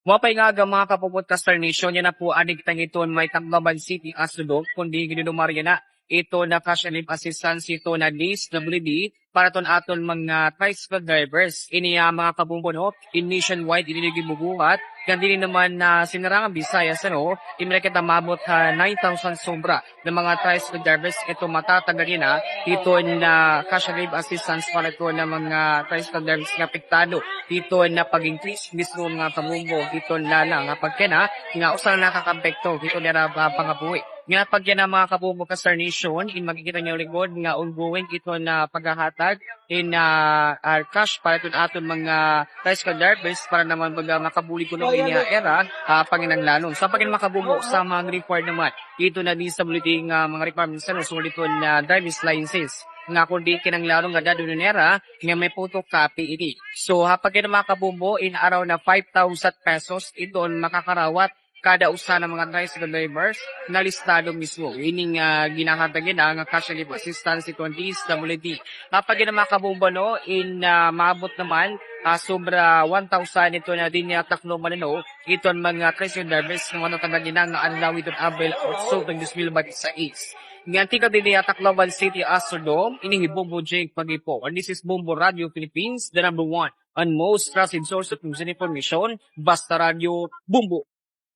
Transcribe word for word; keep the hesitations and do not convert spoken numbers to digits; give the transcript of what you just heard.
Maupay nga aga, mga kabubot, ka Star Nation, yana po adik tang iton may Tacloban City, Asodong, kundi ginidumar yana iton cash relief assistance iton D S W D para iton aton mga tricycle drivers. Ini, ah, mga kabubot, no, in nationwide ini gibubuhat. Ngan dinhi naman ha Sinurangan Visayas, ano, ini kita maabot ha nine thousand sobra nga mga tricycle drivers iton matatanggal yana iton cash relief assistance para iton mga tricycle drivers nga apektado iton pag-increase mismo, mga kabubot, iton lalang nga pagkena nga usa nga nakakaapekto iton ira, ah, pangabuhi. Ngan pagkena, mga kabubot, ka Star Nation, in makikita niyo likod nga ongoing iton paghahatag in, ah, ah, cash para iton aton mga tricycle drivers para naman baga makabulig kuno ini ha ira, ah, panginahanglanon. Sa pagin, mga kabubot, usa nga report naman iton D S W D nga mga requirements, ano, sugad iton driver's license nga kundi kinahanglanon nga dad-on nira nga may photocopy ini. So, ha pagin, mga kabubot, in around five thousand pesos iton makakarawat kada usa nga mga tricycle drivers nga listado mismo. Ini nga, ah, ginahatag yana nga cash relief assistance iton D S W D. Ha pagin, mga kabubot, no, in, ah, maabot naman, ah, sobra one thousand iton dinhi ha Tacloban, ano, iton mga tricycle drivers nga matatanggal yana nga adlaw iton Abril otso, dos mil baynte sais. Ngan tikang dinhi ha Tacloban City, Asodong, ini hi Bombo Jake Pagipo. And this is Bombo Radio Philippines, the number one and most trusted source of news and information. Basta Radyo, Bombo!